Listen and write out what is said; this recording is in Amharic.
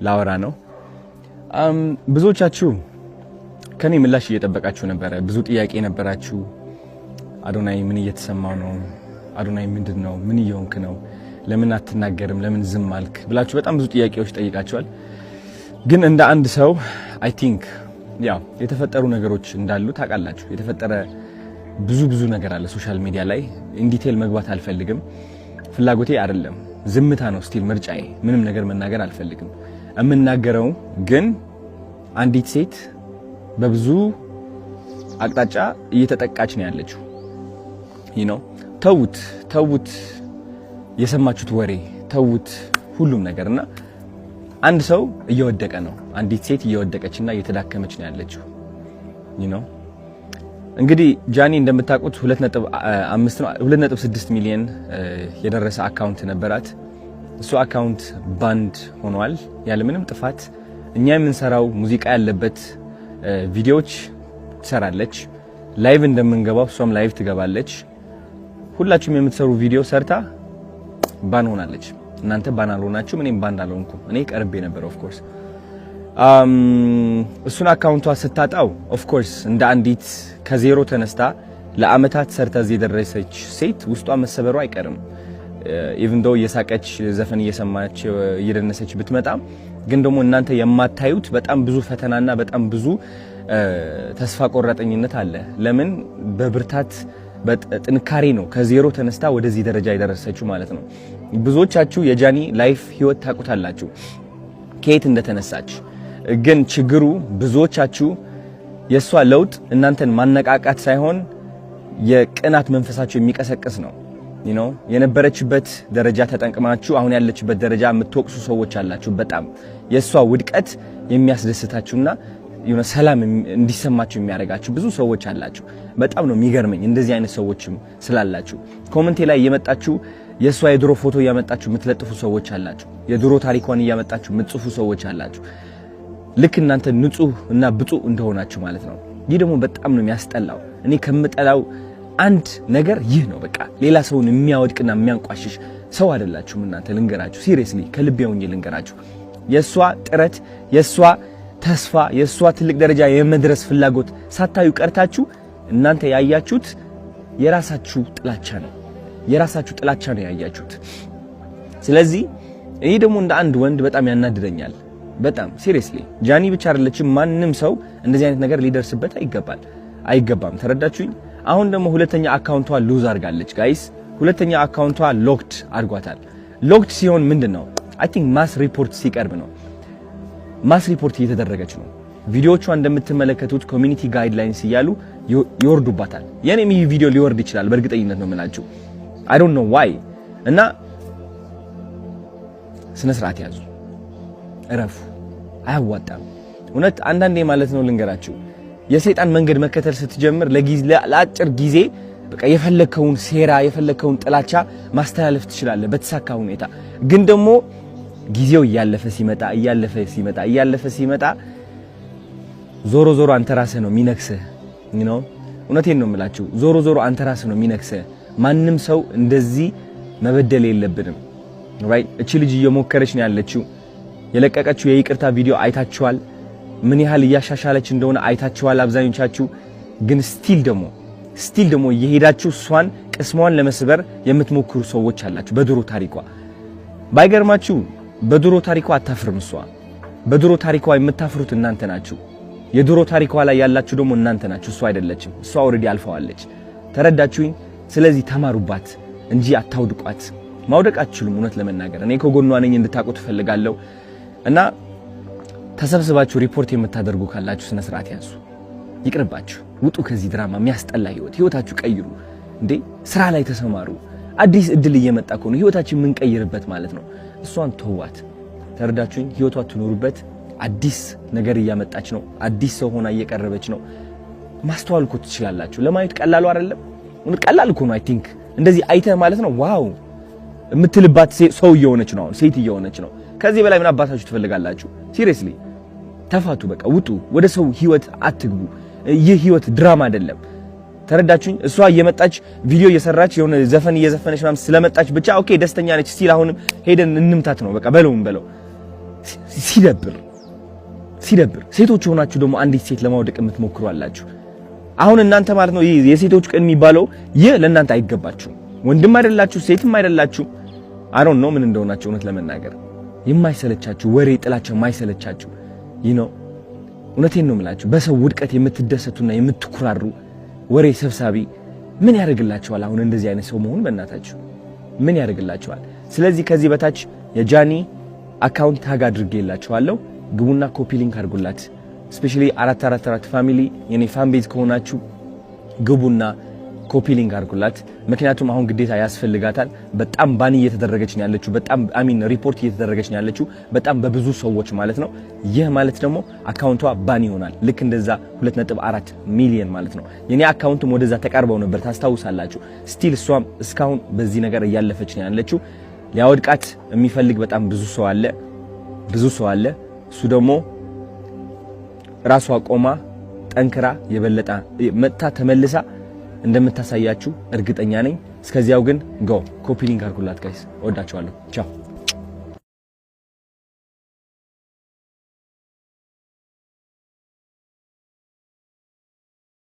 ላወራ ነው። ብዙዎቻችሁ ከኔ ምላሽ እየጠበቃችሁ ነበረ። ብዙ ጥያቄ ነበራችሁ። አዶናይ ምን እየተሰማው ነው? አዶናይ ምንድን ነው? ምን እየሆንክ ነው? ለምን አትናገርም? ለምን ዝም አልክ? ብላችሁ በጣም ብዙ ጥያቄዎች ጠይቃችኋል። ግን እንደ አንድ ሰው I think ያው የተፈጠሩ ነገሮች እንዳሉ ታውቃላችሁ። የተፈጠረ ብዙ ብዙ ነገር አለ social media ላይ። In detail መግባት አልፈልግም፣ ፍላጎቴ አይደለም። ዝምታ ነው still ምርጫዬ። ምንም ነገር መናገር አልፈልግም። የምናገረው ግን አንዲት ሴት በብዙ አቅጣጫ እየተጠቃች ነው ያለችው። ተዉት ተዉት፣ የሰማችሁት ወሬ ተዉት፣ ሁሉም ነገር። እና አንድ ሰው እየወደቀ ነው። አንዲት ሴት እየወደቀችና እየተዳከመች ነው ያለችው። እንግዲህ ጃኒ እንደምታውቁት 2.5 ነው፣ 2.6 ሚሊዮን የደረሰ account ነበራት። እሱ account banned ሆኗል ያለምንም ጥፋት። እኛ የምንሰራው ሙዚቃ ያለበት ቪዲዮዎች ትሰራለች። Live እንደምንገባው እሷም live ትገባለች። ሁላችሁም የምትሰሩ ቪዲዮ ሰርታ ban ሆናለች። እናንተ ban አልሆናችሁም፣ እኔም ban አልሆንኩም። እኔ ቀርቤ ነበር of course። እሱን account ቷ ስታጣው of course እንደ አንዲት ከዜሮ ተነስታ ለአመታት ሰርታ እዚህ የደረሰች ሴት ውስጧ መሰበሩ አይቀርም። Even though እየሳቀች፣ ዘፈን እየሰማች፣ እየደነሰች ብትመጣም ግን ደግሞ እናንተ የማታዩት በጣም ብዙ ፈተናና በጣም ብዙ ተስፋ ቆራጠኝነት አለ። ለምን በብርታት በጥንካሬ ነው ከዜሮ ተነስታ ወደዚህ ደረጃ የደረሰችው ማለት ነው። ብዙዎቻችሁ የጃኒ life ህይወት ታውቁታላችሁ ከየት እንደተነሳች። ግን ችግሩ ብዙዎቻችሁ የእሷ ለውጥ እናንተን ማነቃቃት ሳይሆን የቅናት መንፈሳችሁ የሚቀሰቅስ ነው። የነበረችበት ደረጃ ተጠቅማችሁ አሁን ያለችበት ደረጃ የምትወቅሱ ሰዎች አላችሁ። በጣም የእሷ ውድቀት የሚያስደስታችሁና የሆነ ሰላም እንዲሰማችሁ የሚያደርጋችሁ ብዙ ሰዎች አላችሁ። በጣም ነው የሚገርመኝ እንደዚህ አይነት ሰዎችም ስላላችሁ። Comment ኤ ላይ እየመጣችሁ የእሷ የድሮ ፎቶ እያመጣችሁ የምትለጥፉ ሰዎች አላችሁ። የድሮ ታሪኳን እያመጣችሁ የምትጽፉ ሰዎች አላችሁ። ልክ እናንተ ንጹህ እና ብፁዕ እንደሆናችሁ ማለት ነው። ይህ ደግሞ በጣም ነው የሚያስጠላው። እኔ ከምጠላው አንድ ነገር ይህ ነው። በቃ ሌላ ሰውን የሚያወድቅና የሚያንቋሽሽ ሰው አይደላችሁም እናንተ። ልንገራችሁ፣ seriously ከልቤ ሆኜ ልንገራችሁ፣ የእሷ ጥረት፣ የእሷ ተስፋ፣ የእሷ ትልቅ ደረጃ የመድረስ ፍላጎት ሳታዩ ቀርታችሁ እናንተ ያያችሁት የራሳችሁ ጥላቻ ነው። የራሳችሁ ጥላቻ ነው ያያችሁት። ስለዚህ ይህ ደግሞ እንደ አንድ ወንድ በጣም ያናድደኛል። በጣም seriously ጃኒ ብቻ አይደለችም። ማንም ሰው እንደዚህ አይነት ነገር ሊደርስበት አይገባል አይገባም። ተረዳችሁኝ? አሁን ደግሞ ሁለተኛ account ቷ lose አድርጋለች guys። ሁለተኛ account ቷ locked አድርጓታል። Locked ሲሆን ምንድን ነው? I think mass report ሲቀርብ ነው። Mass report እየተደረገች ነው። ቪዲዮዎቿ እንደምትመለከቱት community guidelines እያሉ ይወርዱባታል። የኔም ይህ ቪዲዮ ሊወርድ ይችላል፣ በእርግጠኝነት ነው የምላችሁ። I don't know why። እና ስነ ስርዓት ያዙ፣ እረፉ። አያዋጣም። እውነት አንዳንዴ ማለት ነው ልንገራችሁ፣ የሰይጣን መንገድ መከተል ስትጀምር ለአጭር ጊዜ በቃ የፈለግከውን ሴራ፣ የፈለግከውን ጥላቻ ማስተላለፍ ትችላለህ በተሳካ ሁኔታ። ግን ደግሞ ጊዜው እያለፈ ሲመጣ፣ እያለፈ ሲመጣ፣ እያለፈ ሲመጣ ዞሮ ዞሮ አንተ ራስህ ነው የሚነክስህ። እውነቴን ነው የምላችሁ። ዞሮ ዞሮ አንተ ራስህ ነው የሚነክስህ። ማንም ሰው እንደዚህ መበደል የለብንም። Right፣ እቺ ልጅ እየሞከረች ነው ያለችው። የለቀቀችው የይቅርታ ቪዲዮ አይታችኋል። ምን ያህል እያሻሻለች እንደሆነ አይታችኋል አብዛኞቻችሁ። ግን still ደግሞ እየሄዳችሁ እሷን ቅስሟን ለመስበር የምትሞክሩ ሰዎች አላችሁ። በድሮ ታሪኳ ባይገርማችሁ በድሮ ታሪኳ አታፍርም እሷ። በድሮ ታሪኳ የምታፍሩት እናንተ ናችሁ። የድሮ ታሪኳ ላይ ያላችሁ ደግሞ እናንተ ናችሁ፣ እሷ አይደለችም። እሷ already አልፈዋለች። ተረዳችሁኝ? ስለዚህ ተማሩባት እንጂ አታውድቋት። ማውደቅ አትችሉም። እውነት ለመናገር እኔ ከጎኗ ነኝ እንድታውቁ ትፈልጋለሁ። እና ተሰብስባችሁ ሪፖርት የምታደርጉ ካላችሁ ስነ ስርዓት ያዙ። ይቅርባችሁ። ውጡ ከዚህ ድራማ፣ የሚያስጠላ ህይወት። ህይወታችሁ ቀይሩ እንዴ! ስራ ላይ ተሰማሩ። አዲስ እድል እየመጣ ከሆነ ህይወታችን የምንቀይርበት ማለት ነው። እሷን ተዋት። ተረዳችሁኝ? ህይወቷ ትኖሩበት። አዲስ ነገር እያመጣች ነው። አዲስ ሰው ሆና እየቀረበች ነው። ማስተዋል እኮ ትችላላችሁ። ለማየት ቀላሉ አይደለም? ቀላል እኮ ነው። I think እንደዚህ አይተህ ማለት ነው wow የምትልባት ሰው እየሆነች ነው። አሁን ሴት እየሆነች ነው። ከዚህ በላይ ምን አባታችሁ ትፈልጋላችሁ? Seriously ተፋቱ። በቃ ውጡ። ወደ ሰው ህይወት አትግቡ። ይህ ህይወት ድራማ አይደለም። ተረዳችሁኝ? እሷ እየመጣች ቪዲዮ እየሰራች፣ የሆነ ዘፈን እየዘፈነች ምናምን ስለመጣች ብቻ okay ደስተኛ ነች። Still አሁንም ሄደን እንምታት ነው በቃ፣ በለውም በለው። ሲደብር ሲደብር። ሴቶች ሆናችሁ ደግሞ አንዲት ሴት ለማውደቅ የምትሞክሩ አላችሁ። አሁን እናንተ ማለት ነው፣ ይህ የሴቶች ቀን የሚባለው ይህ ለእናንተ አይገባችሁም። ወንድም አይደላችሁ፣ ሴትም አይደላችሁ። I don't know ምን እንደሆናችሁ። እውነት ለመናገር የማይሰለቻችሁ ወሬ፣ ጥላቻ የማይሰለቻችሁ ይህ ነው። እውነቴን ነው የምላችሁ። በሰው ውድቀት የምትደሰቱና የምትኩራሩ ወሬ ሰብሳቢ ምን ያደርግላችኋል? አሁን እንደዚህ አይነት ሰው መሆን በእናታችሁ ምን ያደርግላችኋል? ስለዚህ ከዚህ በታች የጃኒ account tag አድርጌላችኋለሁ። ግቡና copy link አድርጉላት። Especially 444 family፣ የኔ fan base ከሆናችሁ ግቡና copy link አድርጉላት። ምክንያቱም አሁን ግዴታ ያስፈልጋታል። በጣም ban እየተደረገች ነው ያለችው። በጣም፣ I mean፣ report እየተደረገች ነው ያለችው በጣም በብዙ ሰዎች ማለት ነው። ይህ ማለት ደግሞ account ዋ ban ይሆናል። ልክ እንደዛ 2.4 ሚሊዮን ማለት ነው። የኔ account ም ወደዛ ተቃርበው ነበር፣ ታስታውሳላችሁ። Still እሷም እስካሁን በዚህ ነገር እያለፈች ነው ያለችው። ሊያወድቃት የሚፈልግ በጣም ብዙ ሰው አለ፣ ብዙ ሰው አለ። እሱ ደግሞ ራሷ ቆማ ጠንክራ የበለጠ መጥታ ተመልሳ እንደምታሳያችሁ እርግጠኛ ነኝ። እስከዚያው ግን go copy link አድርጉላት guys። እወዳችኋለሁ። ቻው።